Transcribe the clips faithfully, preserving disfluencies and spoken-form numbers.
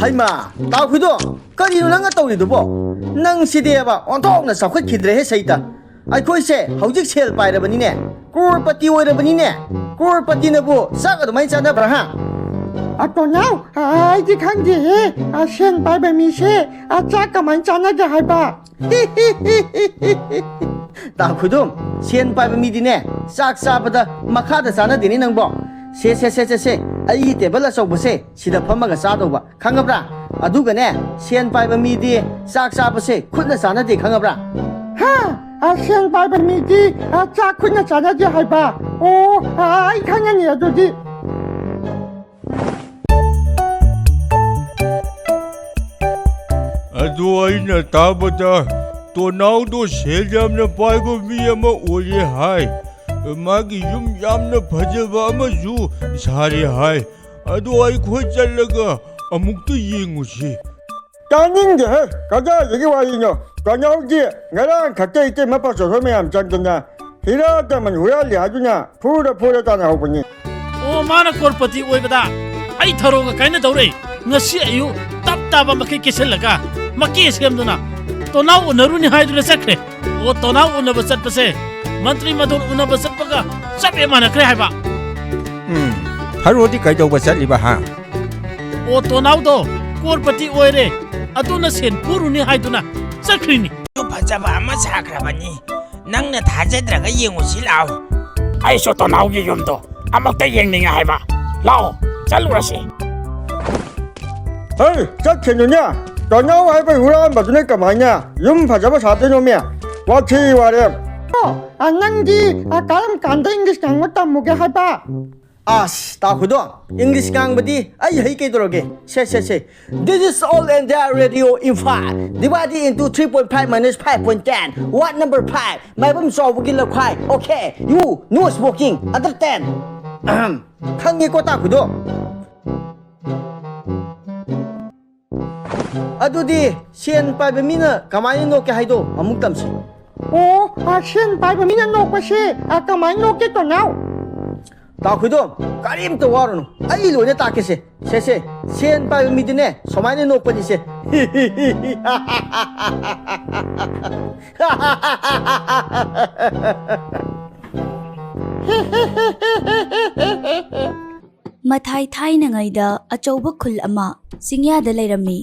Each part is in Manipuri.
ꯍꯩꯃꯥ, ꯇꯥꯎꯈꯤꯗꯣ, ꯀꯔꯤꯅꯣ ꯅꯪꯅ ꯇꯧꯔꯤꯗꯨꯕꯣ? ꯅꯪꯁꯤꯗꯤꯕ ꯑꯣꯟꯊꯣꯛꯅ ꯆꯥꯎꯈꯠꯈꯤꯗ꯭ꯔꯦꯍꯦ ꯁꯩꯇ꯫ ꯑꯩꯈꯣꯏꯁꯦ ꯍꯧꯖꯤꯛ ꯁꯦꯜ ꯄꯥꯏꯔꯕꯅꯤꯅꯦ, ꯀ꯭ꯔꯣꯔꯄꯇꯤ ꯑꯣꯏꯔꯕꯅꯤꯅꯦ꯫ ꯀ꯭ꯔꯣꯔꯄꯇꯤꯅꯕꯨ ꯆꯥꯛ ꯑꯗꯨꯃꯥꯏꯅ ꯆꯥꯅꯕ꯭ꯔꯥ, ꯍꯥ? ꯑꯇꯣꯅꯥꯎ, ꯑꯩꯗꯤ ꯈꯪꯗꯦꯍꯦ꯫ ꯑ, ꯁꯦꯟ ꯄꯥꯏꯕ ꯃꯤꯁꯦ, ꯑ, ꯆꯥꯛ ꯀꯃꯥꯏꯅ ꯆꯥꯅꯒꯦ ꯍꯥꯏꯕ? ꯇꯥ ꯈꯨꯗꯨꯝ, ꯁꯦꯟ ꯄꯥꯏꯕ ꯃꯤꯗꯤꯅꯦ, ꯆꯥꯛ ꯆꯥꯕꯗ ꯃꯈꯥꯗ ꯆꯥꯅꯗꯦꯅꯦ ꯅꯪꯕꯣ꯫ ꯁꯦ, ꯁꯦ, ꯁꯦ, ꯁꯦ, ꯁꯦ, ꯑꯩꯒꯤ ꯇꯦꯕꯜ ꯑꯆꯧꯕꯁꯦ ꯁꯤꯗ ꯐꯝꯃꯒ ꯆꯥꯗꯧꯕ, ꯈꯪꯉꯕ꯭ꯔꯥ? ꯑꯗꯨꯒꯅꯦ, ꯁꯦꯟ ꯄꯥꯏꯕ ꯃꯤꯗꯤ ꯆꯥꯛ ꯆꯥꯕꯁꯦ ꯈꯨꯠꯅ ꯆꯥꯅꯗꯦ, ꯈꯪꯉꯕ꯭ꯔꯥ? ꯍꯥ? ꯑ, ꯁꯦꯟ ꯄꯥꯏꯕ ꯃꯤꯗꯤ, ꯑ, ꯆꯥꯛ ꯈꯨꯠꯅ ꯆꯥꯅꯗꯦ ꯍꯥꯏꯕ? ꯑꯣ, ꯑ, ꯑꯩ ꯈꯪꯉꯅꯤ ꯑꯗꯨꯗꯤ꯫ ꯑꯗꯣ ꯑꯩꯅ ꯇꯥꯕꯗ ꯇꯣꯅꯥꯎꯗꯣ ꯁꯦꯜ ꯌꯥꯝꯅ ꯄꯥꯏꯕ ꯃꯤ ꯑꯃ ꯑꯣꯏꯔꯦ ꯍꯥꯏ꯫ ꯃꯥꯒꯤ ꯌꯨꯝ ꯌꯥꯝꯅ ꯐꯖꯕ ꯑꯃꯁꯨ ꯁꯥꯔꯦ ꯍꯥꯏ꯫ ꯑꯗꯣ ꯑꯩꯈꯣꯏ ꯆꯠꯂꯒ ꯑꯃꯨꯛꯇ ꯌꯦꯡꯉꯨꯁꯤ꯫ ꯇꯥꯅꯤꯡꯗꯦꯍꯦ, ꯀꯗꯥꯏꯗꯒꯤ ꯋꯥꯔꯤꯅꯣ? ꯇꯣꯅꯥꯎꯗꯤ ꯉꯔꯥꯡ ꯈꯛꯇ ꯏꯇꯩꯃ ꯄꯥꯆꯧ ꯍꯣꯏ ꯃꯌꯥꯝ ꯆꯪꯗꯅ ꯍꯤꯔꯥ ꯗꯥꯏꯃꯟ ꯍꯨꯔꯥꯜꯂꯤ ꯍꯥꯏꯗꯨꯅ ꯐꯨꯔ ꯐꯨꯔ ꯇꯥꯟꯅꯍꯧꯕꯅꯤ꯫ ꯑꯣ, ꯃꯥꯅ ꯀ꯭ꯔꯣꯔꯄꯇꯤ ꯑꯣꯏꯕꯗ ꯑꯩ ꯊꯔꯣꯒ ꯀꯥꯏꯅꯗꯧꯔꯦ꯫ ꯉꯁꯤ ꯑꯌꯨꯛ ꯇꯞ ꯇꯥꯕ ꯃꯈꯩ ꯀꯦꯁꯤꯜꯂꯒ ꯃꯀꯦ ꯁꯦꯝꯗꯨꯅ ꯇꯣꯅꯥꯎ ꯎꯅꯔꯨꯅꯤ ꯍꯥꯏꯗꯨꯅ ꯆꯠꯈ꯭ꯔꯦ꯫ ꯑꯣ, ꯇꯣꯅꯥꯎ ꯎꯅꯕ ꯆꯠꯄꯁꯦ ꯃꯟꯇ꯭ꯔꯤ ꯃꯗꯣꯟ ꯎꯅꯕ ꯆꯠꯄꯒ ꯆꯞ ꯍꯦꯛ ꯃꯥꯟꯅꯈ꯭ꯔꯦ ꯍꯥꯏꯕ꯫ ꯎꯝ, ꯊꯔꯣꯗꯤ ꯀꯩꯗꯧꯕ ꯆꯠꯂꯤꯕ, ꯍꯥ? ꯑꯣ, ꯇꯣꯅꯥꯎꯗꯣ ꯀ꯭ꯔꯣꯔꯄꯇꯤ ꯑꯣꯏꯔꯦ, ꯑꯗꯨꯅ ꯁꯦꯟ ꯐꯨꯔꯨꯅꯤ ꯍꯥꯏꯗꯨꯅ ꯆꯠꯈ꯭ꯔꯤꯅꯤ꯫ ꯌꯨꯝ ꯐꯖꯕ ꯑꯃ ꯁꯥꯈ꯭ꯔꯕꯅꯤ꯫ ꯅꯪꯅ ꯊꯥꯖꯗ꯭ꯔꯒ ꯌꯦꯡꯉꯨꯁꯤ ꯂꯥꯛꯑꯣ꯫ ꯑꯩꯁꯨ ꯇꯣꯅꯥꯎꯒꯤ ꯌꯨꯝꯗꯣ ꯑꯃꯨꯛꯇ ꯌꯦꯡꯅꯤꯡꯉꯦ ꯍꯥꯏꯕ꯫ ꯂꯥꯛꯑꯣ, ꯆꯠꯂꯨꯔꯁꯤ꯫ ꯍꯩ, ꯆꯠꯈꯤꯅꯨꯅꯦ꯫ ꯇꯣꯅꯥꯎ ꯍꯥꯏꯕ ꯍꯨꯔꯥꯟꯕꯗꯨꯅ ꯀꯃꯥꯏꯅ ꯌꯨꯝ ꯐꯖꯕ ꯁꯥꯗꯣꯏꯅꯣꯃꯤ? ꯋꯥꯊꯤ ꯋꯥꯔꯦꯝ꯫ ꯑꯣ, ꯑ, ꯅꯪꯗꯤ, ꯑ, ꯀꯔꯝ ꯀꯥꯟꯗ ꯏꯪꯂꯤꯁ ꯉꯥꯡꯕ ꯇꯝꯃꯨꯒꯦ ꯍꯥꯏꯕ? ꯑꯁ, ꯇꯥꯈꯨꯗꯣ, ꯏꯪꯂꯤꯁ ꯉꯥꯡꯕꯗꯤ ꯑꯩ ꯍꯩ ꯀꯩꯗꯧꯔꯒꯦ? ꯁꯦ, ꯁꯦ, ꯁꯦ꯫ This is All India Radio Imphal, divided into three point five minus five point ten, ward number five, ꯃꯥꯏꯕꯝ ꯆꯥꯎꯕꯒꯤ ꯂꯧꯈꯥꯏ꯫ Okay, you, no smoking, under ten. ꯑꯍꯝ, ꯈꯪꯉꯦꯀꯣ, ꯇꯥꯈꯨꯗꯣ? ꯑꯗꯨꯗꯤ ꯁꯦꯟ ꯄꯥꯏꯕ ꯃꯤꯅ ꯀꯃꯥꯏꯅ ꯅꯣꯛꯀꯦ ꯍꯥꯏꯗꯣ ꯑꯃꯨꯛ ꯇꯝꯁꯤ꯫ ꯑꯣ, ꯑ, ꯁꯦꯟ ꯄꯥꯏꯕ ꯃꯤꯅ ꯅꯣꯛꯄꯁꯦ, ꯑ, ꯀꯃꯥꯏꯅ ꯅꯣꯛꯀꯦ, ꯇꯣꯅꯥꯎ? ꯇꯥꯎ ꯈꯨꯏꯗꯣꯝ, ꯀꯔꯤꯝꯇ ꯋꯥꯔꯨꯅꯨ, ꯑꯩ ꯂꯣꯏꯅ ꯇꯥꯛꯀꯦꯁꯦ꯫ ꯁꯦ, ꯁꯦ, ꯁꯦꯟ ꯄꯥꯏꯕ ꯃꯤꯗꯤꯅꯦ, ꯁꯨꯃꯥꯏꯅ ꯅꯣꯛꯄꯅꯤꯁꯦ꯫ ꯃꯊꯥꯏ ꯊꯥꯏꯅꯉꯩꯗ ꯑꯆꯧꯕ ꯈꯨꯜ ꯑꯃ ꯆꯤꯡꯌꯥꯗ ꯂꯩꯔꯝꯃꯤ꯫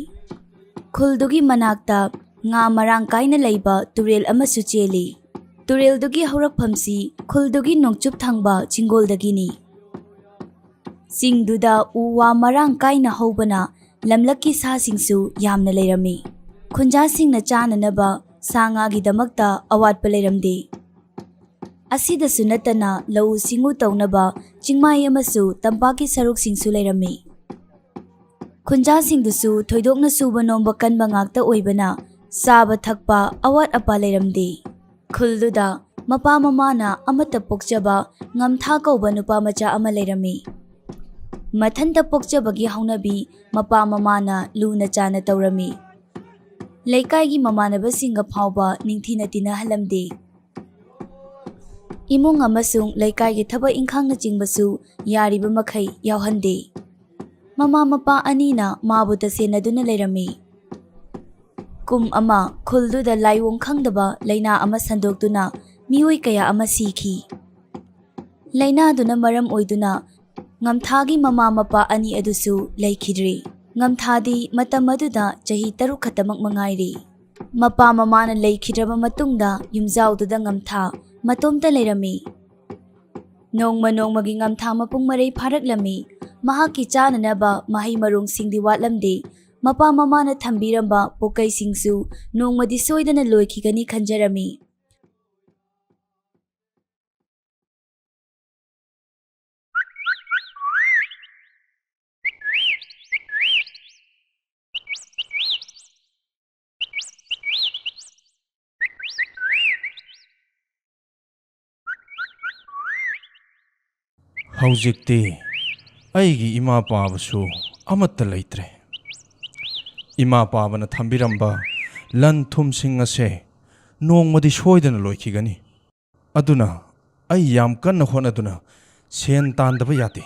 ꯈꯨꯜꯗꯨꯒꯤ ꯃꯅꯥꯛꯇ ꯉꯥ ꯃꯔꯥꯡ ꯀꯥꯏꯅ ꯂꯩꯕ ꯇꯨꯔꯦꯜ ꯑꯃꯁꯨ ꯆꯦꯜꯂꯤ꯫ ꯇꯨꯔꯦꯜꯗꯨꯒꯤ ꯍꯧꯔꯛꯐꯝꯁꯤ ꯈꯨꯜꯗꯨꯒꯤ ꯅꯣꯡꯆꯨꯞ ꯊꯪꯕ ꯆꯤꯡꯒꯣꯜꯗꯒꯤꯅꯤ꯫ ꯆꯤꯡꯗꯨꯗ ꯎ ꯋꯥ ꯃꯔꯥꯡ ꯀꯥꯏꯅ ꯍꯧꯕꯅ ꯂꯝꯂꯛꯀꯤ ꯁꯥꯁꯤꯡꯁꯨ ꯌꯥꯝꯅ ꯂꯩꯔꯝꯃꯤ꯫ ꯈꯨꯟꯖꯥꯁꯤꯡꯅ ꯆꯥꯅꯅꯕ ꯁꯥ ꯉꯥꯒꯤꯗꯃꯛꯇ ꯑꯋꯥꯠꯄ ꯂꯩꯔꯝꯗꯦ꯫ ꯑꯁꯤꯗꯁꯨ ꯅꯠꯇꯅ ꯂꯧꯎ ꯁꯤꯡꯎ ꯇꯧꯅꯕ ꯆꯤꯡꯃꯥꯏ ꯑꯃꯁꯨ ꯇꯝꯄꯥꯛꯀꯤ ꯁꯔꯨꯛꯁꯤꯡꯁꯨ ꯂꯩꯔꯝꯃꯤ꯫ ꯈꯨꯟꯖꯥꯁꯤꯡꯗꯨꯁꯨ ꯊꯣꯏꯗꯣꯛꯅ ꯁꯨꯕ ꯅꯣꯝꯕ ꯀꯟꯕ ꯉꯥꯛꯇ ꯑꯣꯏꯕꯅ ꯆꯥꯕ ꯊꯛꯄ ꯑꯋꯥꯠ ꯑꯄꯥ ꯂꯩꯔꯝꯗꯦ꯫ ꯈꯨꯜꯗꯨꯗ ꯃꯄꯥ ꯃꯃꯥꯅ ꯑꯃꯠꯇ ꯄꯣꯛꯆꯕ ꯉꯝꯊꯥ ꯀꯧꯕ ꯅꯨꯄꯥ ꯃꯆꯥ ꯑꯃ ꯂꯩꯔꯝꯃꯤ꯫ ꯃꯊꯟꯇ ꯄꯣꯛꯆꯕꯒꯤ ꯍꯧꯅꯕꯤ ꯃꯄꯥ ꯃꯃꯥꯅ ꯂꯨꯅ ꯆꯥꯅ ꯇꯧꯔꯝꯃꯤ꯫ ꯂꯩꯀꯥꯏꯒꯤ ꯃꯃꯥꯟꯅꯕꯁꯤꯡꯒ ꯐꯥꯎꯕ ꯅꯤꯡꯊꯤꯅ ꯇꯤꯟꯅꯍꯜꯂꯝꯗꯦ꯫ ꯏꯃꯨꯡ ꯑꯃꯁꯨꯡ ꯂꯩꯀꯥꯏꯒꯤ ꯊꯕꯛ ꯏꯪꯈꯥꯡꯅꯆꯤꯡꯕꯁꯨ ꯌꯥꯔꯤꯕ ꯃꯈꯩ ꯌꯥꯎꯍꯟꯗꯦ꯫ ꯃꯃꯥ ꯃꯄꯥ ꯑꯅꯤꯅ ꯃꯥꯕꯨ ꯇꯁꯦꯟꯅꯗꯨꯅ ꯂꯩꯔꯝꯃꯤ꯫ ꯀꯨꯝ ꯑꯃ ꯈꯨꯜꯗꯨꯗ ꯂꯥꯏꯑꯣꯡ ꯈꯪꯗꯕ ꯂꯥꯏꯅꯥ ꯑꯃ ꯁꯟꯗꯣꯛꯇꯨꯅ ꯃꯤꯑꯣꯏ ꯀꯌꯥ ꯑꯃ ꯁꯤꯈꯤ꯫ ꯂꯥꯏꯅꯥꯗꯨꯅ ꯃꯔꯝ ꯑꯣꯏꯗꯨꯅ ꯉꯝꯊꯥꯒꯤ ꯃꯃꯥ ꯃꯄꯥ ꯑꯅꯤ ꯑꯗꯨꯁꯨ ꯂꯩꯈꯤꯗ꯭ꯔꯦ꯫ ꯉꯝꯊꯥꯗꯤ ꯃꯇꯝ ꯑꯗꯨꯗ ꯆꯍꯤ ꯇꯔꯨꯛ ꯈꯛꯇꯃꯛ ꯃꯉꯥꯏꯔꯤ꯫ ꯃꯄꯥ ꯃꯃꯥꯅ ꯂꯩꯈꯤꯗ꯭ꯔꯕ ꯃꯇꯨꯡꯗ ꯌꯨꯝꯖꯥꯎꯗꯨꯗ ꯉꯝꯊꯥ ꯃꯇꯣꯝꯇ ꯂꯩꯔꯝꯃꯤ꯫ ꯅꯣꯡꯃ ꯅꯣꯡꯃꯒꯤ ꯉꯝꯊꯥ ꯃꯄꯨꯡ ꯃꯔꯩ ꯐꯥꯔꯛꯂꯝꯃꯤ꯫ ꯃꯍꯥꯛꯀꯤ ꯆꯥꯅꯅꯕ ꯃꯍꯩ ꯃꯔꯣꯡꯁꯤꯡꯗꯤ ꯋꯥꯠꯂꯝꯗꯦ꯫ ꯃꯄꯥ ꯃꯃꯥꯅ ꯊꯝꯕꯤꯔꯝꯕ ꯄꯣꯀꯩꯁꯤꯡꯁꯨ ꯅꯣꯡꯃꯗꯤ ꯁꯣꯏꯗꯅ ꯂꯣꯏꯈꯤꯒꯅꯤ ꯈꯟꯖꯔꯝꯃꯤ꯫ ꯍꯧꯖꯤꯛꯇꯤ ꯑꯩꯒꯤ ꯏꯃꯥ ꯄꯥꯕꯁꯨ ꯑꯃꯠꯇ ꯂꯩꯇ꯭ꯔꯦ꯫ ꯏꯃꯥ ꯄꯥꯕꯅ ꯊꯝꯕꯤꯔꯝꯕ ꯂꯟ ꯊꯨꯝꯁꯤꯡ ꯑꯁꯦ ꯅꯣꯡꯃꯗꯤ ꯁꯣꯏꯗꯅ ꯂꯣꯏꯈꯤꯒꯅꯤ꯫ ꯑꯗꯨꯅ ꯑꯩ ꯌꯥꯝ ꯀꯟꯅ ꯍꯣꯠꯅꯗꯨꯅ ꯁꯦꯟ ꯇꯥꯟꯗꯕ ꯌꯥꯗꯦ꯫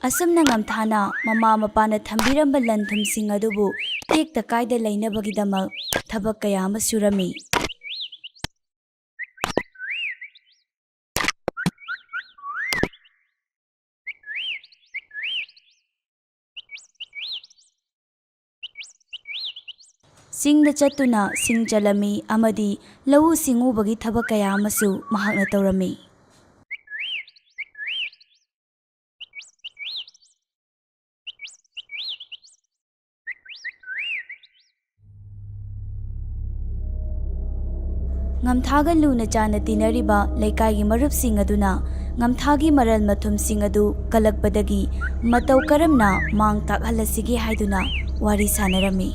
ꯑꯁꯨꯝꯅ ꯉꯝꯊꯥꯅ ꯃꯃꯥ ꯃꯄꯥꯅ ꯊꯝꯕꯤꯔꯝꯕ ꯂꯟ ꯊꯨꯝꯁꯤꯡ ꯑꯗꯨꯕꯨ ꯇꯦꯛꯇ ꯀꯥꯏꯗ ꯂꯩꯅꯕꯒꯤꯗꯃꯛ ꯊꯕꯛ ꯀꯌꯥ ꯑꯃ ꯁꯨꯔꯝꯃꯤ꯫ ꯆꯤꯡꯗ ꯆꯠꯇꯨꯅ ꯁꯤꯡ ꯆꯜꯂꯝꯃꯤ ꯑꯃꯗꯤ ꯂꯧꯎ ꯁꯤꯡꯎꯕꯒꯤ ꯊꯕꯛ ꯀꯌꯥ ꯑꯃꯁꯨ ꯃꯍꯥꯛꯅ ꯇꯧꯔꯝꯃꯤ꯫ ꯉꯝꯊꯥꯒ ꯂꯨꯅ ꯆꯥꯟꯅ ꯇꯤꯟꯅꯔꯤꯕ ꯂꯩꯀꯥꯏꯒꯤ ꯃꯔꯨꯞꯁꯤꯡ ꯑꯗꯨꯅ ꯉꯝꯊꯥꯒꯤ ꯃꯔꯜ ꯃꯊꯨꯝꯁꯤꯡ ꯑꯗꯨ ꯀꯜꯂꯛꯄꯗꯒꯤ ꯃꯇꯧ ꯀꯔꯝꯅ ꯃꯥꯡ ꯇꯥꯛꯍꯜꯂꯁꯤꯒꯦ ꯍꯥꯏꯗꯨꯅ ꯋꯥꯔꯤ ꯁꯥꯟꯅꯔꯝꯃꯤ꯫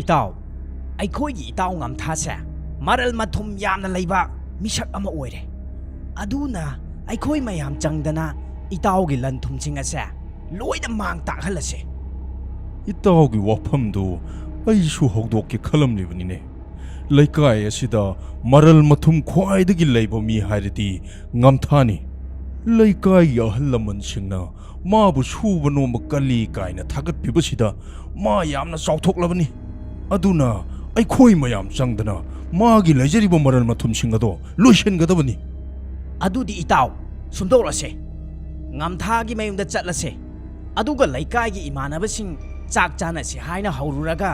ꯏꯇꯥꯎ, ꯑꯩꯈꯣꯏꯒꯤ ꯏꯇꯥꯎ ꯉꯝꯊꯥꯁꯦ ꯃꯔꯜ ꯃꯊꯨꯝ ꯌꯥꯝꯅ ꯂꯩꯕ ꯃꯤꯁꯛ ꯑꯃ ꯑꯣꯏꯔꯦ꯫ ꯑꯗꯨꯅ ꯑꯩꯈꯣꯏ ꯃꯌꯥꯝ ꯆꯪꯗꯅ ꯏꯇꯥꯎꯒꯤ ꯂꯟ ꯊꯨꯝꯁꯤꯡ ꯑꯁꯦ ꯂꯣꯏꯅ ꯃꯥꯡ ꯇꯥꯛꯍꯜꯂꯁꯦ꯫ ꯏꯇꯥꯎꯒꯤ ꯋꯥꯐꯝꯗꯨ ꯑꯩꯁꯨ ꯍꯧꯗꯣꯛꯀꯦ ꯈꯜꯂꯝꯂꯤꯕꯅꯤꯅꯦ꯫ ꯂꯩꯀꯥꯏ ꯑꯁꯤꯗ ꯃꯔꯜ ꯃꯊꯨꯝ ꯈ꯭ꯋꯥꯏꯗꯒꯤ ꯂꯩꯕ ꯃꯤ ꯍꯥꯏꯔꯗꯤ ꯉꯝꯊꯥꯅꯤ꯫ ꯂꯩꯀꯥꯏꯒꯤ ꯑꯍꯜ ꯂꯃꯟꯁꯤꯡꯅ ꯃꯥꯕꯨ ꯁꯨꯕ ꯅꯣꯝꯕ ꯀꯜꯂꯤ ꯀꯥꯏꯅ ꯊꯥꯒꯠꯄꯤꯕꯁꯤꯗ ꯃꯥ ꯌꯥꯝꯅ ꯆꯥꯎꯊꯣꯛꯂꯕꯅꯤ꯫ ꯑꯗꯨꯅ ꯑꯩꯈꯣꯏ ꯃꯌꯥꯝ ꯆꯪꯗꯅ ꯃꯥꯒꯤ ꯂꯩꯖꯔꯤꯕ ꯃꯔꯜ ꯃꯊꯨꯝꯁꯤꯡ ꯑꯗꯣ ꯂꯣꯏꯁꯤꯟꯒꯗꯕꯅꯤ꯫ ꯑꯗꯨꯗꯤ ꯏꯇꯥꯎ, ꯁꯨꯝꯗꯧꯔꯁꯦ꯫ ꯉꯝꯊꯥꯒꯤ ꯃꯌꯨꯝꯗ ꯆꯠꯂꯁꯦ꯫ ꯑꯗꯨꯒ ꯂꯩꯀꯥꯏꯒꯤ ꯏꯃꯥꯟꯅꯕꯁꯤꯡ ꯆꯥꯛ ꯆꯥꯅꯁꯤ ꯍꯥꯏꯅ ꯍꯧꯔꯨꯔꯒ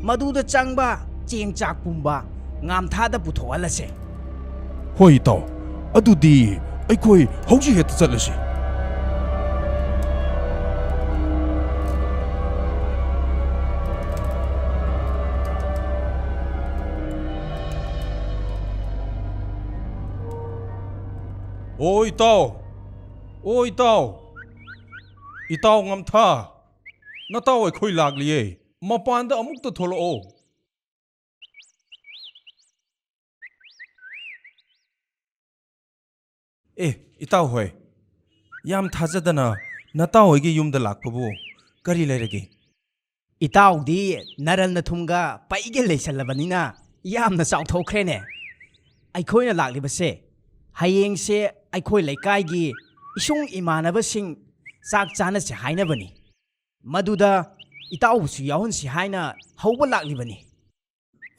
ꯃꯗꯨꯗ ꯆꯪꯕ ꯆꯦꯡ ꯆꯥꯛ ꯄꯨꯝꯕ ꯉꯝꯊꯥꯗ ꯄꯨꯊꯣꯛꯍꯜꯂꯁꯦ꯫ ꯍꯣꯏ ꯏꯇꯥꯎ, ꯑꯗꯨꯗꯤ ꯑꯩꯈꯣꯏ ꯍꯧꯖꯤꯛ ꯍꯦꯛꯇ ꯆꯠꯂꯁꯤ꯫ ꯑꯣ ꯏꯇꯥꯎ, ꯑꯣ ꯏꯇꯥꯎ, ꯏꯇꯥꯎ ꯉꯝꯊꯥ, ꯅꯇꯥꯎ ꯑꯩꯈꯣꯏ ꯂꯥꯛꯂꯤꯌꯦ꯫ ꯃꯄꯥꯟꯗ ꯑꯃꯨꯛꯇ ꯊꯣꯛꯂꯛꯑꯣ꯫ ꯑꯦ, ꯏꯇꯥꯎ ꯍꯣꯏ, ꯌꯥꯝ ꯊꯥꯖꯗꯅ ꯅꯇꯥꯎ ꯍꯣꯏꯒꯤ ꯌꯨꯝꯗ ꯂꯥꯛꯄꯕꯨ ꯀꯔꯤ ꯂꯩꯔꯒꯦ? ꯏꯇꯥꯎꯗꯤ ꯅꯔꯜꯅ ꯊꯨꯝꯒ ꯄꯩꯒ ꯂꯩꯁꯜꯂꯕꯅꯤꯅ ꯌꯥꯝꯅ ꯆꯥꯎꯊꯣꯛꯈ꯭ꯔꯦꯅꯦ꯫ ꯑꯩꯈꯣꯏꯅ ꯂꯥꯛꯂꯤꯕꯁꯦ, ꯍꯌꯦꯡꯁꯦ ꯑꯩꯈꯣꯏ ꯂꯩꯀꯥꯏꯒꯤ ꯏꯁꯨꯡ ꯏꯃꯥꯟꯅꯕꯁꯤꯡ ꯆꯥꯛ ꯆꯥꯅꯁꯦ ꯍꯥꯏꯅꯕꯅꯤ꯫ ꯃꯗꯨꯗ ꯏꯇꯥꯎꯕꯨꯁꯨ ꯌꯥꯎꯍꯟꯁꯤ ꯍꯥꯏꯅ ꯍꯧꯕ ꯂꯥꯛꯂꯤꯕꯅꯤ꯫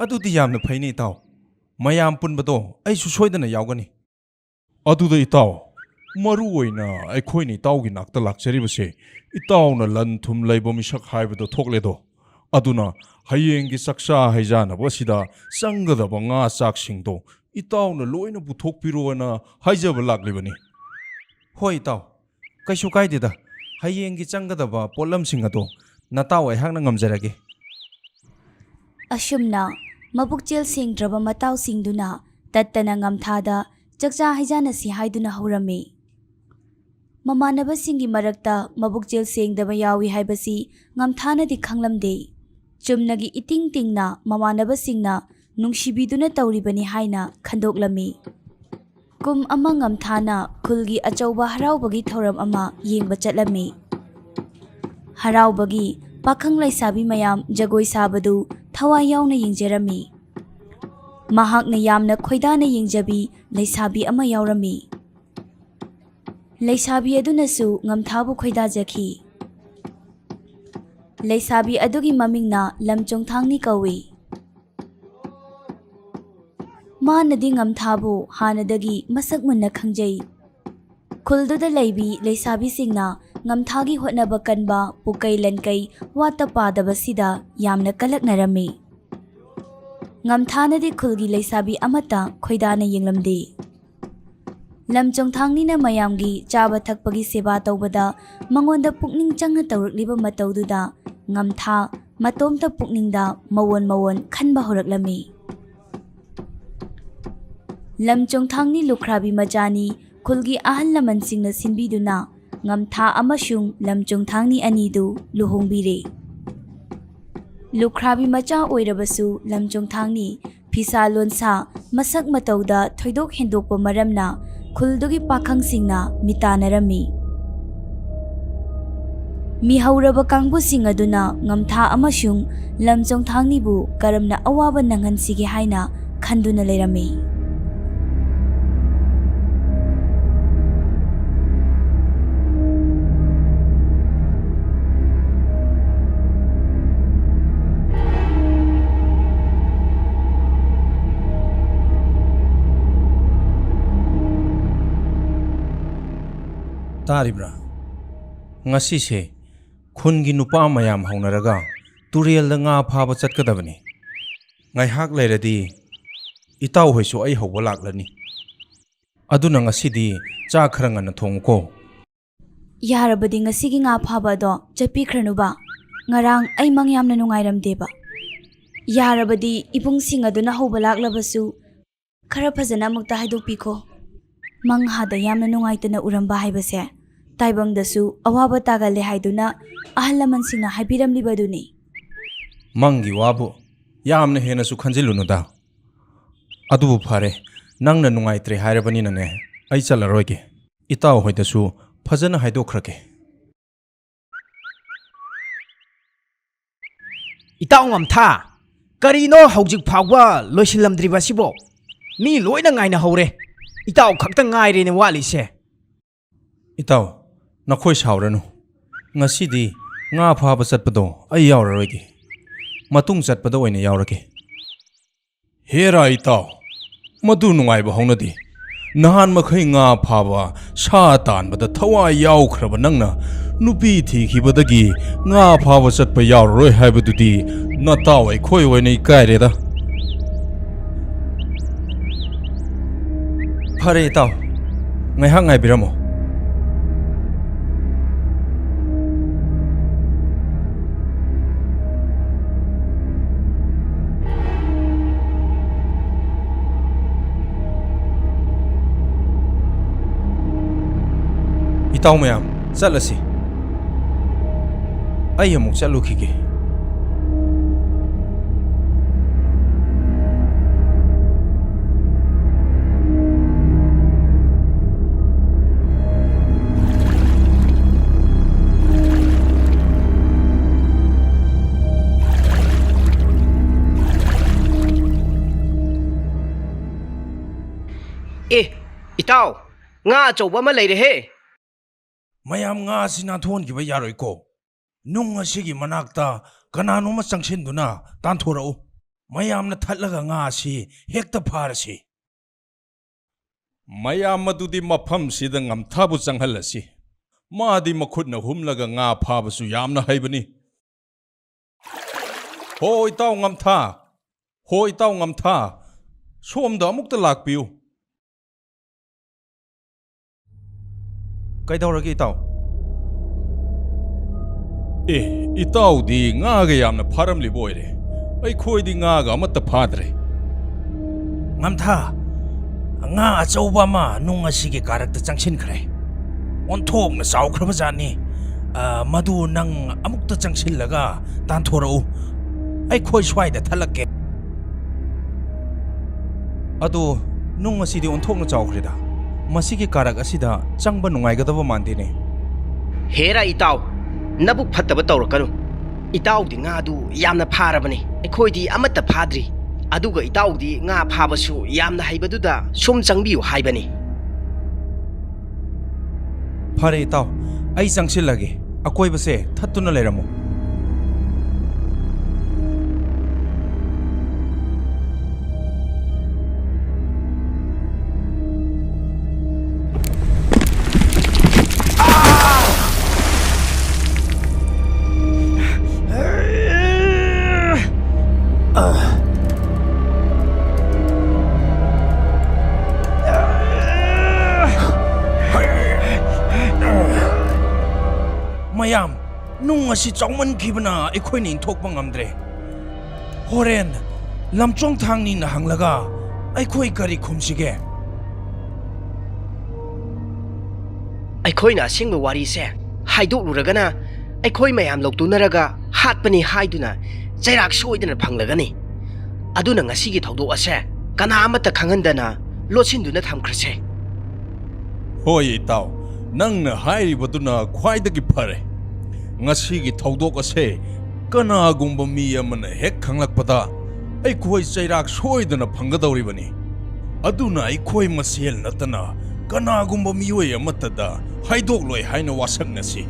ꯑꯗꯨꯗꯤ ꯌꯥꯝꯅ ꯐꯩꯅꯦ ꯏꯇꯥꯎ꯫ ꯃꯌꯥꯝ ꯄꯨꯟꯕꯗꯣ ꯑꯩꯁꯨ ꯁꯣꯏꯗꯅ ꯌꯥꯎꯒꯅꯤ꯫ ꯑꯗꯨꯗ ꯏꯇꯥꯎ, ꯃꯔꯨ ꯑꯣꯏꯅ ꯑꯩꯈꯣꯏꯅ ꯏꯇꯥꯎꯒꯤ ꯅꯥꯛꯇ ꯂꯥꯛꯆꯔꯤꯕꯁꯦ, ꯏꯇꯥꯎꯅ ꯂꯟ ꯊꯨꯝ ꯂꯩꯕ ꯃꯤꯁꯛ ꯍꯥꯏꯕꯗꯣ ꯊꯣꯛꯂꯦꯗꯣ꯫ ꯑꯗꯨꯅ ꯍꯌꯦꯡꯒꯤ ꯆꯥꯛꯆꯥ ꯍꯩꯖꯥꯅꯕ ꯑꯁꯤꯗ ꯆꯪꯒꯗꯕ ꯉꯥ ꯆꯥꯛꯁꯤꯡꯗꯣ ꯏꯇꯥꯎꯅ ꯂꯣꯏꯅ ꯄꯨꯊꯣꯛꯄꯤꯔꯣꯅ ꯍꯥꯏꯖꯕ ꯂꯥꯛꯂꯤꯕꯅꯤ꯫ ꯍꯣꯏ ꯏꯇꯥꯎ, ꯀꯩꯁꯨ ꯀꯥꯏꯗꯦꯗ꯫ ꯍꯌꯦꯡꯒꯤ ꯆꯪꯒꯗꯕ ꯄꯣꯠꯂꯝꯁꯤꯡ ꯑꯗꯣ ꯅꯇꯥꯎ ꯑꯩꯍꯥꯛꯅ ꯉꯝꯖꯔꯒꯦ꯫ ꯑꯁꯨꯝꯅ ꯃꯕꯨꯛꯆꯦꯜ ꯁꯦꯡꯗ꯭ꯔꯕ ꯃꯇꯥꯎꯁꯤꯡꯗꯨꯅ ꯇꯠꯇꯅ ꯉꯝꯊꯥꯗ ꯆꯥꯛꯆꯥ ꯍꯩꯖꯥꯅꯁꯤ ꯍꯥꯏꯗꯨꯅ ꯍꯧꯔꯝꯃꯤ꯫ ꯃꯃꯥꯟꯅꯕꯁꯤꯡꯒꯤ ꯃꯔꯛꯇ ꯃꯕꯨꯛꯆꯦꯜ ꯁꯦꯡꯗꯕ ꯌꯥꯎꯏ ꯍꯥꯏꯕꯁꯤ ꯉꯝꯊꯥꯅꯗꯤ ꯈꯪꯂꯝꯗꯦ꯫ ꯆꯨꯝꯅꯒꯤ ꯏꯇꯤꯡ ꯇꯤꯡꯅ ꯃꯃꯥꯟꯅꯕꯁꯤꯡꯅ ꯅꯨꯡꯁꯤꯕꯤꯗꯨꯅ ꯇꯧꯔꯤꯕꯅꯤ ꯍꯥꯏꯅ ꯈꯟꯗꯣꯛꯂꯝꯃꯤ꯫ ꯀꯨꯝ ꯑꯃ ꯉꯝꯊꯥꯅ ꯈꯨꯜꯒꯤ ꯑꯆꯧꯕ ꯍꯔꯥꯎꯕꯒꯤ ꯊꯧꯔꯝ ꯑꯃ ꯌꯦꯡꯕ ꯆꯠꯂꯝꯃꯤ꯫ ꯍꯔꯥꯎꯕꯒꯤ ꯄꯥꯈꯪ ꯂꯩꯁꯥꯕꯤ ꯃꯌꯥꯝ ꯖꯒꯣꯏ ꯁꯥꯕꯗꯨ ꯊꯋꯥꯏ ꯌꯥꯎꯅ ꯌꯦꯡꯖꯔꯝꯃꯤ꯫ ꯃꯍꯥꯛꯅ ꯌꯥꯝꯅ ꯈꯣꯏꯗꯥꯅ ꯌꯦꯡꯖꯕꯤ ꯂꯩꯁꯥꯕꯤ ꯑꯃ ꯌꯥꯎꯔꯝꯃꯤ꯫ ꯂꯩꯁꯥꯕꯤ ꯑꯗꯨꯅꯁꯨ ꯉꯝꯊꯥꯕꯨ ꯈꯣꯏꯗꯥꯖꯈꯤ꯫ ꯂꯩꯁꯥꯕꯤ ꯑꯗꯨꯒꯤ ꯃꯃꯤꯡꯅ ꯂꯝꯆꯣꯡꯊꯥꯡꯅꯤ ꯀꯧꯏ꯫ ꯃꯥꯅꯗꯤ ꯉꯝꯊꯥꯕꯨ ꯍꯥꯟꯅꯗꯒꯤ ꯃꯁꯛ ꯃꯨꯟꯅ ꯈꯪꯖꯩ꯫ ꯈꯨꯜꯗꯨꯗ ꯂꯩꯕꯤ ꯂꯩꯁꯥꯕꯤꯁꯤꯡꯅ ꯉꯝꯊꯥꯒꯤ ꯍꯣꯠꯅꯕ ꯀꯟꯕ, ꯄꯨꯀꯩ ꯂꯟꯀꯩ ꯋꯥꯠꯇ ꯄꯥꯗꯕꯁꯤꯗ ꯌꯥꯝꯅ ꯀꯂꯛꯅꯔꯝꯃꯤ꯫ ꯉꯝꯊꯥꯅꯗꯤ ꯈꯨꯜꯒꯤ ꯂꯩꯁꯥꯕꯤ ꯑꯃꯠꯇ ꯈꯣꯏꯗꯥꯅ ꯌꯦꯡꯂꯝꯗꯦ꯫ ꯂꯝꯆꯣꯡꯊꯥꯡꯅꯤꯅ ꯃꯌꯥꯝꯒꯤ ꯆꯥꯕ ꯊꯛꯄꯒꯤ ꯁꯦꯕꯥ ꯇꯧꯕꯗ ꯃꯉꯣꯟꯗ ꯄꯨꯛꯅꯤꯡ ꯆꯪꯅ ꯇꯧꯔꯛꯂꯤꯕ ꯃꯇꯧꯗꯨꯗ ꯉꯝꯊꯥ ꯃꯇꯣꯝꯇ ꯄꯨꯛꯅꯤꯡꯗ ꯃꯋꯣꯟ ꯃꯋꯣꯟ ꯈꯟꯕ ꯍꯧꯔꯛꯂꯝꯃꯤ꯫ ꯂꯝꯆꯣꯡꯊꯥꯡꯅꯤ ꯂꯨꯈ꯭ꯔꯥꯕꯤ ꯃꯆꯥꯅꯤ, ꯈꯨꯜꯒꯤ ꯑꯍꯜ ꯂꯃꯟꯁꯤꯡꯅ ꯁꯤꯟꯕꯤꯗꯨꯅ ꯉꯝꯊꯥ ꯑꯃꯁꯨꯡ ꯂꯝꯆꯣꯡꯊꯥꯡꯅꯤ ꯑꯅꯤꯗꯨ ꯂꯨꯍꯣꯡꯕꯤꯔꯦ꯫ ꯂꯨꯈ꯭ꯔꯥꯕꯤ ꯃꯆꯥ ꯑꯣꯏꯔꯕꯁꯨ ꯂꯝꯆꯣꯡꯊꯥꯡꯅꯤ ꯐꯤꯁꯥ ꯂꯣꯟꯁꯥ, ꯃꯁꯛ ꯃꯇꯧꯗ ꯊꯣꯏꯗꯣꯛ ꯍꯦꯟꯗꯣꯛꯄ ꯃꯔꯝꯅ ꯈꯨꯜꯗꯨꯒꯤ ꯄꯥꯈꯪꯁꯤꯡꯅ ꯃꯤꯇꯥꯟꯅꯔꯝꯃꯤ꯫ ꯃꯤꯍꯧꯔꯕ ꯀꯥꯡꯕꯨꯁꯤꯡ ꯑꯗꯨꯅ ꯉꯝꯊꯥ ꯑꯃꯁꯨꯡ ꯂꯝꯆꯣꯡꯊꯥꯡꯅꯤꯕꯨ ꯀꯔꯝꯅ ꯑꯋꯥꯕ ꯅꯪꯍꯟꯁꯤꯒꯦ ꯍꯥꯏꯅ ꯈꯟꯗꯨꯅ ꯂꯩꯔꯝꯃꯤ꯫ ꯇꯥꯔꯤꯕ꯭ꯔꯥ? ꯉꯁꯤꯁꯦ ꯈꯨꯟꯒꯤ ꯅꯨꯄꯥ ꯃꯌꯥꯝ ꯍꯧꯅꯔꯒ ꯇꯨꯔꯦꯜꯗ ꯉꯥ ꯐꯥꯕ ꯆꯠꯀꯗꯕꯅꯤ꯫ ꯉꯥꯏꯍꯥꯛ ꯂꯩꯔꯗꯤ ꯏꯇꯥꯎꯍꯣꯏꯁꯨ ꯑꯩ ꯍꯧꯕ ꯂꯥꯛꯂꯅꯤ꯫ ꯑꯗꯨꯅ ꯉꯁꯤꯗꯤ ꯆꯥꯛ ꯈꯔ ꯉꯟꯅ ꯊꯣꯡꯉꯨꯀꯣ꯫ ꯌꯥꯔꯕꯗꯤ ꯉꯁꯤꯒꯤ ꯉꯥ ꯐꯥꯕ ꯑꯗꯣ ꯆꯠꯄꯤꯈ꯭ꯔꯅꯨꯕ꯫ ꯉꯔꯥꯡ ꯑꯩ ꯃꯪ ꯌꯥꯝꯅ ꯅꯨꯡꯉꯥꯏꯔꯝꯗꯦꯕ꯫ ꯌꯥꯔꯕꯗꯤ ꯏꯕꯨꯡꯁꯤꯡ ꯑꯗꯨꯅ ꯍꯧꯕ ꯂꯥꯛꯂꯕꯁꯨ ꯈꯔ ꯐꯖꯅ ꯑꯃꯨꯛꯇ ꯍꯥꯏꯗꯣꯛꯄꯤꯈꯣ꯫ ꯃꯪ ꯍꯥꯗ ꯌꯥꯝꯅ ꯅꯨꯡꯉꯥꯏꯇꯅ ꯎꯔꯝꯕ ꯍꯥꯏꯕꯁꯦ ꯇꯥꯏꯕꯪꯗꯁꯨ ꯑꯋꯥꯕ ꯇꯥꯒꯜꯂꯦ ꯍꯥꯏꯗꯨꯅ ꯑꯍꯜ ꯂꯃꯟꯁꯤꯡꯅ ꯍꯥꯏꯕꯤꯔꯝꯂꯤꯕꯗꯨꯅꯤ꯫ ꯃꯪꯒꯤ ꯋꯥꯕꯨ ꯌꯥꯝꯅ ꯍꯦꯟꯅꯁꯨ ꯈꯟꯖꯤꯜꯂꯨꯅꯨꯗ꯫ ꯑꯗꯨꯕꯨ ꯐꯔꯦ, ꯅꯪꯅ ꯅꯨꯡꯉꯥꯏꯇ꯭ꯔꯦ ꯍꯥꯏꯔꯕꯅꯤꯅꯅꯦ, ꯑꯩ ꯆꯠꯂꯔꯣꯏꯒꯦ꯫ ꯏꯇꯥꯎ ꯍꯣꯏꯗꯁꯨ ꯐꯖꯅ ꯍꯥꯏꯗꯣꯛꯈ꯭ꯔꯒꯦ꯫ ꯏꯇꯥꯎ ꯉꯝꯊꯥ, ꯀꯔꯤꯅꯣ ꯍꯧꯖꯤꯛ ꯐꯥꯎꯕ ꯂꯣꯏꯁꯤꯜꯂꯝꯗ꯭ꯔꯤꯕ ꯑꯁꯤꯕꯣ? ꯃꯤ ꯂꯣꯏꯅ ꯉꯥꯏꯅꯍꯧꯔꯦ, ꯏꯇꯥꯎ ꯈꯛꯇ ꯉꯥꯏꯔꯦꯅꯦ ꯋꯥꯠꯂꯤꯁꯦ꯫ ꯏꯇꯥꯎ, ꯅꯈꯣꯏ ꯁꯥꯎꯔꯅꯨ꯫ ꯉꯁꯤꯗꯤ ꯉꯥ ꯐꯥꯕ ꯆꯠꯄꯗꯣ ꯑꯩ ꯌꯥꯎꯔꯔꯣꯏꯒꯦ꯫ ꯃꯇꯨꯡ ꯆꯠꯄꯗ ꯑꯣꯏꯅ ꯌꯥꯎꯔꯒꯦ꯫ ꯍꯦꯔꯥ ꯏꯇꯥꯎ, ꯃꯗꯨ ꯅꯨꯡꯉꯥꯏꯕ ꯍꯧꯅꯗꯦ꯫ ꯅꯍꯥꯟ ꯃꯈꯩ ꯉꯥ ꯐꯥꯕ, ꯁꯥ ꯇꯥꯟꯕꯗ ꯊꯋꯥꯏ ꯌꯥꯎꯈ꯭ꯔꯕ ꯅꯪꯅ ꯅꯨꯄꯤ ꯊꯤꯈꯤꯕꯗꯒꯤ ꯉꯥ ꯐꯥꯕ ꯆꯠꯄ ꯌꯥꯎꯔꯔꯣꯏ ꯍꯥꯏꯕꯗꯨꯗꯤ ꯅꯇꯥꯎ ꯑꯩꯈꯣꯏ ꯑꯣꯏꯅ ꯏꯀꯥꯏꯔꯦꯗ꯫ ꯐꯔꯦ ꯏꯇꯥꯎ, ꯉꯥꯏꯍꯥꯛ ꯉꯥꯏꯕꯤꯔꯝꯃꯣ꯫ ꯏꯇꯥꯎ ꯃꯌꯥꯝ, ꯆꯠꯂꯁꯤ꯫ ꯑꯩ ꯑꯃꯨꯛ ꯆꯠꯂꯨꯈꯤꯒꯦ꯫ ꯑꯦ, ꯏꯇꯥꯎ, ꯉꯥ ꯑꯆꯧꯕ ꯑꯃ ꯂꯩꯔꯦꯍꯦ! ꯃꯌꯥꯝ, ꯉꯥ ꯑꯁꯤ ꯅꯥꯟꯊꯣꯛꯍꯟꯈꯤꯕ ꯌꯥꯔꯣꯏꯀꯣ꯫ ꯅꯨꯡ ꯑꯁꯤꯒꯤ ꯃꯅꯥꯛꯇ ꯀꯅꯥꯅꯣꯝꯃ ꯆꯪꯁꯤꯟꯗꯨꯅ ꯇꯥꯟꯊꯣꯔꯛꯎ꯫ ꯃꯌꯥꯝꯅ ꯊꯠꯂꯒ ꯉꯥ ꯑꯁꯤ ꯍꯦꯛꯇ ꯐꯥꯔꯁꯤ꯫ ꯃꯌꯥꯝ ꯑꯗꯨꯗꯤ ꯃꯐꯝꯁꯤꯗ ꯉꯝꯊꯥꯕꯨ ꯆꯪꯍꯜꯂꯁꯤ꯫ ꯃꯥꯗꯤ ꯃꯈꯨꯠꯅ ꯍꯨꯝꯂꯒ ꯉꯥ ꯐꯥꯕꯁꯨ ꯌꯥꯝꯅ ꯍꯩꯕꯅꯤ꯫ ꯍꯣ, ꯏꯇꯥꯎ ꯉꯝꯊꯥ! ꯍꯣ, ꯏꯇꯥꯎ ꯉꯝꯊꯥ! ꯁꯣꯝꯗ ꯑꯃꯨꯛꯇ ꯂꯥꯛꯄꯤꯌꯨ꯫ ꯀꯩꯗꯧꯔꯒꯦ, ꯏꯇꯥꯎ? ꯑꯦ, ꯏꯇꯥꯎꯗꯤ ꯉꯥꯒ ꯌꯥꯝꯅ ꯐꯥꯔꯝꯂꯤꯕ ꯑꯣꯏꯔꯦ꯫ ꯑꯩꯈꯣꯏꯗꯤ ꯉꯥꯒ ꯑꯃꯠꯇ ꯐꯥꯗ꯭ꯔꯦ꯫ ꯉꯝꯊꯥ, ꯉꯥ ꯑꯆꯧꯕ ꯑꯃ ꯅꯨꯡ ꯑꯁꯤꯒꯤ ꯀꯥꯔꯛꯇ ꯆꯪꯁꯤꯟꯈ꯭ꯔꯦ꯫ ꯑꯣꯟꯊꯣꯛꯅ ꯆꯥꯎꯈ꯭ꯔꯕ ꯖꯥꯠꯅꯤ꯫ ꯑ, ꯃꯗꯨ ꯅꯪ ꯑꯃꯨꯛꯇ ꯆꯪꯁꯤꯜꯂꯒ ꯇꯥꯟꯊꯣꯔꯛꯎ꯫ ꯑꯩꯈꯣꯏ ꯁ꯭ꯋꯥꯏꯗ ꯊꯠꯂꯛꯀꯦ꯫ ꯑꯗꯣ, ꯅꯨꯡ ꯑꯁꯤꯗꯤ ꯑꯣꯟꯊꯣꯛꯅ ꯆꯥꯎꯈ꯭ꯔꯦꯗ꯫ ꯃꯁꯤꯒꯤ ꯀꯥꯔꯛ ꯑꯁꯤꯗ ꯆꯪꯕ ꯅꯨꯡꯉꯥꯏꯒꯗꯕ ꯃꯥꯟꯗꯦꯅꯦ꯫ ꯍꯦꯔꯥ ꯏꯇꯥꯎ, ꯅꯕꯨꯛ ꯐꯠꯇꯕ ꯇꯧꯔꯛꯀꯅꯨ꯫ ꯏꯇꯥꯎꯗꯤ ꯉꯥꯗꯨ ꯌꯥꯝꯅ ꯐꯥꯔꯕꯅꯤ, ꯑꯩꯈꯣꯏꯗꯤ ꯑꯃꯠꯇ ꯐꯥꯗ꯭ꯔꯤ꯫ ꯑꯗꯨꯒ ꯏꯇꯥꯎꯗꯤ ꯉꯥ ꯐꯥꯕꯁꯨ ꯌꯥꯝꯅ ꯍꯩꯕꯗꯨꯗ ꯁꯨꯝ ꯆꯪꯕꯤꯌꯨ ꯍꯥꯏꯕꯅꯤ꯫ ꯐꯔꯦ ꯏꯇꯥꯎ, ꯑꯩ ꯆꯪꯁꯤꯜꯂꯒꯦ꯫ ꯑꯀꯣꯏꯕꯁꯦ ꯊꯠꯇꯨꯅ ꯂꯩꯔꯝꯃꯨ꯫ ꯃꯌꯥꯝ, ꯅꯨꯡ ꯑꯁꯤ ꯆꯥꯎꯃꯟꯈꯤꯕꯅ ꯑꯩꯈꯣꯏꯅ ꯏꯟꯊꯣꯛꯄ ꯉꯝꯗ꯭ꯔꯦ꯫ ꯍꯣꯔꯦꯟ ꯂꯝꯆꯣꯡ ꯊꯥꯡꯅꯤꯅ ꯍꯪꯂꯒ ꯑꯩꯈꯣꯏ ꯀꯔꯤ ꯈꯨꯝꯁꯤꯒꯦ? ꯑꯩꯈꯣꯏꯅ ꯑꯁꯦꯡꯕ ꯋꯥꯔꯤꯁꯦ ꯍꯥꯏꯗꯣꯛꯂꯨꯔꯒꯅ, ꯑꯩꯈꯣꯏ ꯃꯌꯥꯝ ꯂꯧꯇꯨꯅꯔꯒ ꯍꯥꯠꯄꯅꯤ ꯍꯥꯏꯗꯨꯅ ꯆꯩꯔꯥꯛ ꯁꯣꯏꯗꯅ ꯐꯪꯂꯒꯅꯤ꯫ ꯑꯗꯨꯅ ꯉꯁꯤꯒꯤ ꯊꯧꯗꯣꯛ ꯑꯁꯦ ꯀꯅꯥ ꯑꯃꯠꯇ ꯈꯪꯍꯟꯗꯅ ꯂꯣꯠꯁꯤꯟꯗꯨꯅ ꯊꯝꯈ꯭ꯔꯁꯦ꯫ ꯍꯣꯏ ꯏꯇꯥꯎ, ꯅꯪꯅ ꯍꯥꯏꯔꯤꯕꯗꯨꯅ ꯈ꯭ꯋꯥꯏꯗꯒꯤ ꯐꯔꯦ꯫ ꯉꯁꯤꯒꯤ ꯊꯧꯗꯣꯛ ꯑꯁꯦ ꯀꯅꯥꯒꯨꯝꯕ ꯃꯤ ꯑꯃꯅ ꯍꯦꯛ ꯈꯪꯂꯛꯄꯗ, ꯑꯩꯈꯣꯏ ꯆꯩꯔꯥꯛ ꯁꯣꯏꯗꯅ ꯐꯪꯒꯗꯧꯔꯤꯕꯅꯤ꯫ ꯑꯗꯨꯅ ꯑꯩꯈꯣꯏ ꯃꯁꯦꯜ ꯅꯠꯇꯅ ꯀꯅꯥꯒꯨꯝꯕ ꯃꯤꯑꯣꯏ ꯑꯃꯠꯇꯗ ꯍꯥꯏꯗꯣꯛꯂꯣꯏ ꯍꯥꯏꯅ ꯋꯥꯁꯛꯅꯁꯤ꯫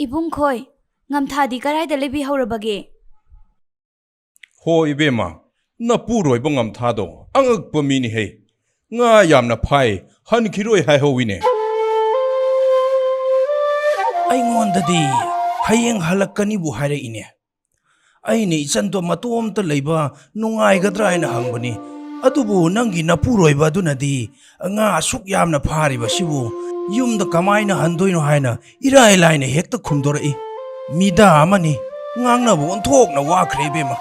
ꯏꯕꯨꯡ ꯈꯣꯏ, ꯉꯝꯊꯥꯗꯤ ꯀꯗꯥꯏꯗ ꯂꯩꯕꯤꯍꯧꯔꯕꯒꯦ? ꯍꯣ ꯏꯕꯦꯝꯃ, ꯅꯄꯨꯔꯣꯏꯕ ꯉꯝꯊꯥꯗꯣ ꯑꯉꯛꯄ ꯃꯤꯅꯤꯍꯦ꯫ ꯉꯥ ꯌꯥꯝꯅ ꯐꯥꯏ, ꯍꯟꯈꯤꯔꯣꯏ ꯍꯥꯏꯍꯧꯋꯤꯅꯦ꯫ ꯑꯩꯉꯣꯟꯗꯗꯤ ꯍꯌꯦꯡ ꯍꯜꯂꯛꯀꯅꯤꯕꯨ ꯍꯥꯏꯔꯛꯏꯅꯦ꯫ ꯑꯩꯅ ꯏꯆꯟꯗꯣ ꯃꯇꯣꯝꯇ ꯂꯩꯕ ꯅꯨꯡꯉꯥꯏꯒꯗ꯭ꯔꯥ ꯍꯥꯏꯅ ꯍꯪꯕꯅꯤ꯫ ꯑꯗꯨꯕꯨ ꯅꯪꯒꯤ ꯅꯄꯨꯔꯣꯏꯕ ꯑꯗꯨꯅꯗꯤ ꯉꯥ ꯑꯁꯨꯛ ꯌꯥꯝꯅ ꯐꯥꯔꯤꯕꯁꯤꯕꯨ ꯌꯨꯝꯗ ꯀꯃꯥꯏꯅ ꯍꯟꯗꯣꯏꯅꯣ ꯍꯥꯏꯅ ꯏꯔꯥꯏ ꯂꯥꯏꯅ ꯍꯦꯛꯇ ꯈꯨꯝꯗꯣꯔꯛꯏ꯫ ꯃꯤꯗꯥ ꯑꯃꯅꯤ, ꯉꯥꯡꯅꯕ ꯑꯣꯟꯊꯣꯛꯅ ꯋꯥꯈ꯭ꯔꯦ ꯏꯕꯦꯝꯃ꯫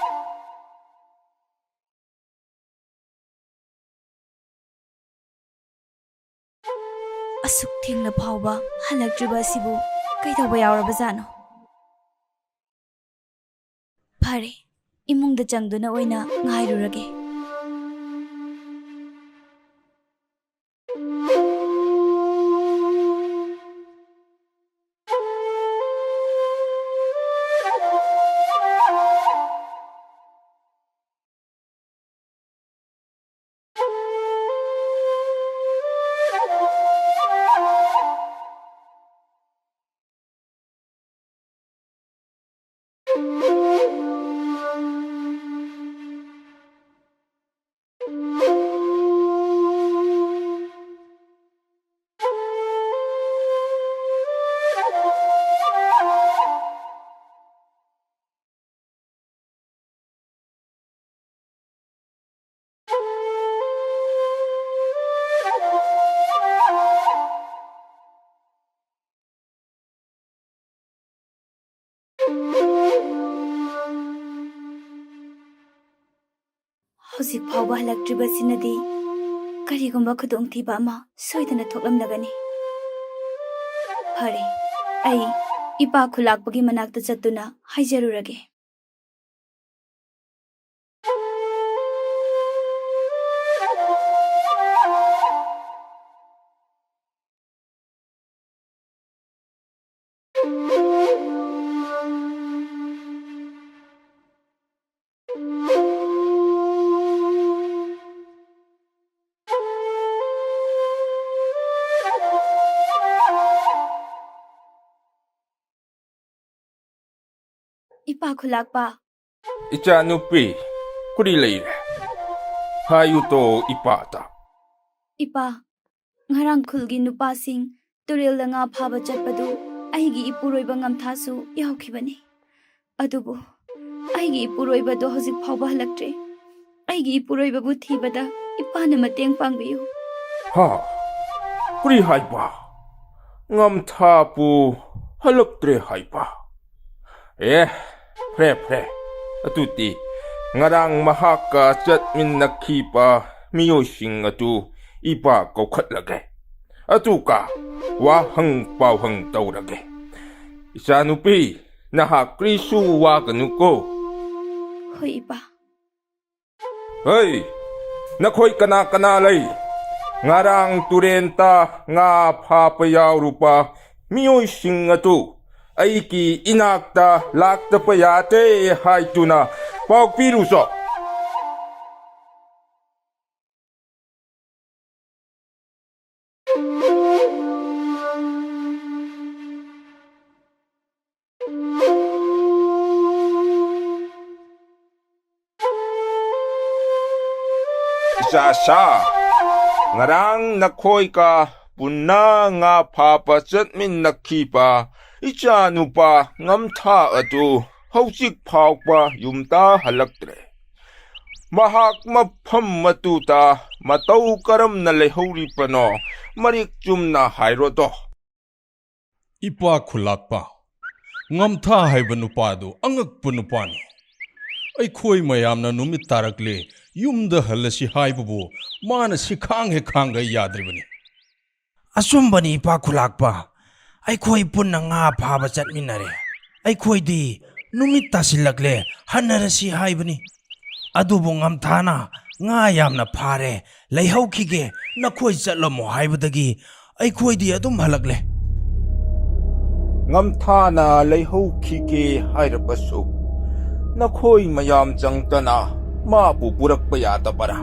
ꯑꯁꯨꯛ ꯊꯦꯡꯂ ꯐꯥꯎꯕ ꯍꯜꯂꯛꯇ꯭ꯔꯤꯕ ꯑꯁꯤꯕꯨ ꯀꯩꯗꯧꯕ ꯌꯥꯎꯔꯕꯖꯥꯠꯅꯣ? ꯐꯔꯦ, ꯏꯃꯨꯡꯗ ꯆꯪꯗꯨꯅ ꯑꯣꯏꯅ ꯉꯥꯏꯔꯨꯔꯒꯦ꯫ ꯍꯧꯖꯤꯛ ꯐꯥꯎꯕ ꯍꯜꯂꯛꯇ꯭ꯔꯤꯕꯁꯤꯅꯗꯤ ꯀꯔꯤꯒꯨꯝꯕ ꯈꯨꯗꯣꯡꯊꯤꯕ ꯑꯃ ꯁꯣꯏꯗꯅ ꯊꯣꯛꯂꯝꯂꯒꯅꯤ꯫ ꯐꯔꯦ, ꯑꯩ ꯏꯄꯥ ꯈꯨꯂꯥꯛꯄꯒꯤ ꯃꯅꯥꯛꯇ ꯆꯠꯇꯨꯅ ꯍꯥꯏꯖꯔꯨꯔꯒꯦ꯫ ꯏꯄꯥ ꯈꯨꯂꯥꯛꯄ꯫ ꯏꯆꯥꯅꯨꯄꯤ, ꯀꯔꯤ ꯂꯩꯔꯦ? ꯍꯥꯏꯌꯨꯇꯣ ꯏꯄꯥꯗ꯫ ꯏꯄꯥ, ꯉꯔꯥꯡ ꯈꯨꯜꯒꯤ ꯅꯨꯄꯥꯁꯤꯡ ꯇꯨꯔꯦꯜꯗ ꯉꯥ ꯐꯥꯕ ꯆꯠꯄꯗꯨ ꯑꯩꯒꯤ ꯏꯄꯨꯔꯣꯏꯕ ꯉꯝꯊꯥꯁꯨ ꯌꯥꯎꯈꯤꯕꯅꯤ꯫ ꯑꯗꯨꯕꯨ ꯑꯩꯒꯤ ꯏꯄꯨꯔꯣꯏꯕꯗꯣ ꯍꯧꯖꯤꯛ ꯐꯥꯎꯕ ꯍꯜꯂꯛꯇ꯭ꯔꯤ꯫ ꯑꯩꯒꯤ ꯏꯄꯨꯔꯣꯏꯕꯕꯨ ꯊꯤꯕꯗ ꯏꯄꯥꯅ ꯃꯇꯦꯡ ꯄꯥꯡꯕꯤꯌꯨ꯫ ꯍꯥ? ꯀꯔꯤ ꯍꯥꯏꯕ? ꯉꯝꯊꯥꯄꯨ ꯍꯜꯂꯛꯇ꯭ꯔꯦ ꯍꯥꯏꯕ? ꯑꯦ, ꯐꯔꯦ, ꯐꯔꯦ꯫ ꯑꯗꯨꯗꯤ ꯉꯔꯥꯡ ꯃꯍꯥꯛꯀ ꯆꯠꯃꯤꯟꯅꯈꯤꯕ ꯃꯤꯑꯣꯏꯁꯤꯡ ꯑꯗꯨ ꯏꯄꯥ ꯀꯧꯈꯠꯂꯒꯦ꯫ ꯑꯗꯨꯒ ꯋꯥꯍꯪ ꯄꯥꯎꯍꯪ ꯇꯧꯔꯒꯦ꯫ ꯏꯆꯥꯅꯨꯄꯤ, ꯅꯍꯥꯛ ꯀꯔꯤꯁꯨ ꯋꯥꯒꯅꯨꯀꯣ꯫ ꯍꯣꯏ, ꯏꯄꯥ꯫ ꯍꯩ, ꯅꯈꯣꯏ ꯀꯅꯥ ꯀꯅꯥ ꯂꯩ? ꯉꯔꯥꯡ ꯇꯨꯔꯦꯟꯇ ꯉꯥ ꯐꯥꯕ ꯌꯥꯎꯔꯨꯕ ꯃꯤꯑꯣꯏꯁꯤꯡ ꯑꯗꯨ ꯑꯩꯒꯤ ꯏꯅꯥꯛꯇ ꯂꯥꯛꯇꯕ ꯌꯥꯗꯦ ꯍꯥꯏꯗꯨꯅ ꯄꯥꯎ ꯄꯤꯔꯨꯆꯣ꯫ ꯏꯆꯥꯁꯥ, ꯉꯔꯥꯡ ꯅꯈꯣꯏꯒ ꯄꯨꯟꯅ ꯉꯥ ꯐꯥꯕ ꯆꯠꯃꯤꯟꯅꯈꯤꯕ ꯏꯆꯥꯅꯨꯄꯥ ꯉꯝꯊꯥ ꯑꯗꯨ ꯍꯧꯖꯤꯛ ꯐꯥꯎꯕ ꯌꯨꯝꯗ ꯍꯜꯂꯛꯇ꯭ꯔꯦ꯫ ꯃꯍꯥꯛ ꯃꯐꯝ ꯑꯗꯨꯗ ꯃꯇꯧ ꯀꯔꯝꯅ ꯂꯩꯍꯧꯔꯤꯕꯅꯣ, ꯃꯔꯤꯛ ꯆꯨꯝꯅ ꯍꯥꯏꯔꯣꯗꯣ꯫ ꯏꯄꯥ ꯈꯨꯂꯥꯛꯄ, ꯉꯝꯊꯥ ꯍꯥꯏꯕ ꯅꯨꯄꯥꯗꯨ ꯑꯉꯛꯄ ꯅꯨꯄꯥꯅꯤ꯫ ꯑꯩꯈꯣꯏ ꯃꯌꯥꯝꯅ ꯅꯨꯃꯤꯠ ꯇꯥꯔꯛꯂꯦ, ꯌꯨꯝꯗ ꯍꯜꯂꯁꯤ ꯍꯥꯏꯕꯕꯨ ꯃꯥꯅ ꯁꯤꯈꯥꯡ ꯍꯦꯛ ꯈꯥꯡꯒ ꯌꯥꯗ꯭ꯔꯤꯕꯅꯤ꯫ ꯑꯆꯨꯝꯕꯅꯤ, ꯏꯄꯥ ꯈꯨꯂꯥꯛꯄ꯫ ꯑꯩꯈꯣꯏ ꯄꯨꯟꯅ ꯉꯥ ꯐꯥꯕ ꯆꯠꯃꯤꯟꯅꯔꯦ꯫ ꯑꯩꯈꯣꯏꯗꯤ ꯅꯨꯃꯤꯠ ꯇꯥꯁꯤꯜꯂꯛꯂꯦ, ꯍꯟꯅꯔꯁꯤ ꯍꯥꯏꯕꯅꯤ꯫ ꯑꯗꯨꯕꯨ ꯉꯝꯊꯥꯅ ꯉꯥ ꯌꯥꯝꯅ ꯐꯥꯔꯦ, ꯂꯩꯍꯧꯈꯤꯒꯦ, ꯅꯈꯣꯏ ꯆꯠꯂꯝꯃꯣ ꯍꯥꯏꯕꯗꯒꯤ ꯑꯩꯈꯣꯏꯗꯤ ꯑꯗꯨꯝ ꯍꯜꯂꯛꯂꯦ꯫ ꯉꯝꯊꯥꯅ ꯂꯩꯍꯧꯈꯤꯒꯦ ꯍꯥꯏꯔꯕꯁꯨ ꯅꯈꯣꯏ ꯃꯌꯥꯝ ꯆꯪꯗꯅ ꯃꯥꯕꯨ ꯄꯨꯔꯛꯄ ꯌꯥꯗꯕꯔꯥ?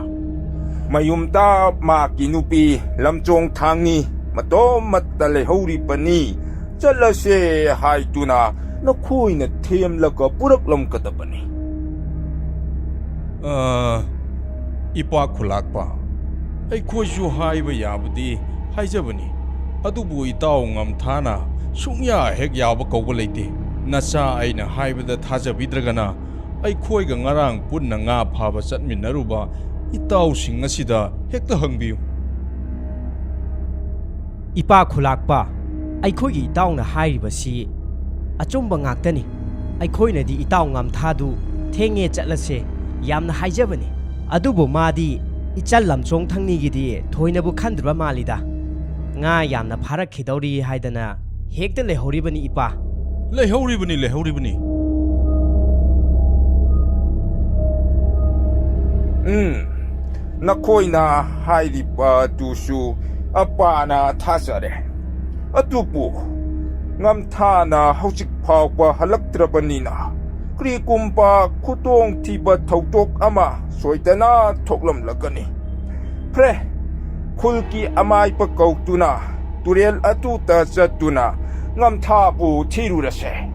ꯃꯌꯨꯝꯗ ꯃꯥꯒꯤ ꯅꯨꯄꯤ ꯂꯝꯆꯣꯡ ꯊꯥꯡꯅꯤ ꯃꯇꯣꯝꯃꯠꯇ ꯂꯩꯍꯧꯔꯤꯕꯅꯤ, ꯆꯠꯂꯁꯦ ꯍꯥꯏꯗꯨꯅ ꯅꯈꯣꯏꯅ ꯊꯦꯝꯂꯒ ꯄꯨꯔꯛꯂꯝꯒꯗꯕꯅꯤ꯫ ꯑ, ꯏꯄꯥ ꯈꯨꯂꯥꯛꯄ, ꯑꯩꯈꯣꯏꯁꯨ ꯍꯥꯏꯕ ꯌꯥꯕꯗꯤ ꯍꯥꯏꯖꯕꯅꯤ, ꯑꯗꯨꯕꯨ ꯏꯇꯥꯎ ꯉꯝꯊꯥꯅ ꯁꯨꯡꯌꯥ ꯍꯦꯛ ꯌꯥꯕ ꯀꯧꯕ ꯂꯩꯇꯦ꯫ ꯅꯆꯥ ꯑꯩꯅ ꯍꯥꯏꯕꯗ ꯊꯥꯖꯕꯤꯗ꯭ꯔꯒꯅ ꯑꯩꯈꯣꯏꯒ ꯉꯔꯥꯡ ꯄꯨꯟꯅ ꯉꯥ ꯐꯥꯕ ꯆꯠꯃꯤꯟꯅꯔꯨꯕ ꯏꯇꯥꯎꯁꯤꯡ ꯑꯁꯤꯗ ꯍꯦꯛꯇ ꯍꯪꯕꯤꯌꯨ꯫ ꯏꯄꯥ ꯈꯨꯂꯥꯛꯄ, ꯑꯩꯈꯣꯏꯒꯤ ꯏꯇꯥꯎꯅ ꯍꯥꯏꯔꯤꯕꯁꯤ ꯑꯆꯨꯝꯕ ꯉꯥꯛꯇꯅꯤ꯫ ꯑꯩꯈꯣꯏꯅꯗꯤ ꯏꯇꯥꯎ ꯉꯝꯊꯥꯗꯨ ꯊꯦꯡꯉꯦ ꯆꯠꯂꯁꯦ ꯌꯥꯝꯅ ꯍꯥꯏꯖꯕꯅꯤ, ꯑꯗꯨꯕꯨ ꯃꯥꯗꯤ ꯏꯆꯜ ꯂꯝꯆꯣꯡ ꯊꯪꯅꯤꯒꯤꯗꯤ ꯊꯣꯏꯅꯕꯨ ꯈꯟꯗ꯭ꯔꯕ ꯃꯥꯜꯂꯤꯗ꯫ ꯉꯥ ꯌꯥꯝꯅ ꯐꯥꯔꯛꯈꯤꯗꯧꯔꯤ ꯍꯥꯏꯗꯅ ꯍꯦꯛꯇ ꯂꯩꯍꯧꯔꯤꯕꯅꯤ ꯏꯄꯥ꯫ ꯂꯩꯍꯧꯔꯤꯕꯅꯤ, ꯂꯩꯍꯧꯔꯤꯕꯅꯤ꯫ ꯎꯝ, ꯅꯈꯣꯏꯅ ꯍꯥꯏꯔꯤꯕꯗꯨꯁꯨ ꯑꯄꯥꯅ ꯊꯥꯖꯔꯦ꯫ ꯑꯗꯨꯕꯨ ꯉꯝꯊꯥꯅ ꯍꯧꯖꯤꯛ ꯐꯥꯎꯕ ꯍꯜꯂꯛꯇ꯭ꯔꯕꯅꯤꯅ ꯀꯔꯤꯒꯨꯝꯕ ꯈꯨꯗꯣꯡꯊꯤꯕ ꯊꯧꯗꯣꯛ ꯑꯃ ꯁꯣꯏꯗꯅ ꯊꯣꯛꯂꯝꯂꯒꯅꯤ꯫ ꯐꯔꯦ, ꯈꯨꯜꯒꯤ ꯑꯃꯥꯏꯕ ꯀꯧꯗꯨꯅ ꯇꯨꯔꯦꯜ ꯑꯗꯨꯗ ꯆꯠꯇꯨꯅ ꯉꯝꯊꯥꯕꯨ ꯊꯤꯔꯨꯔꯁꯦ꯫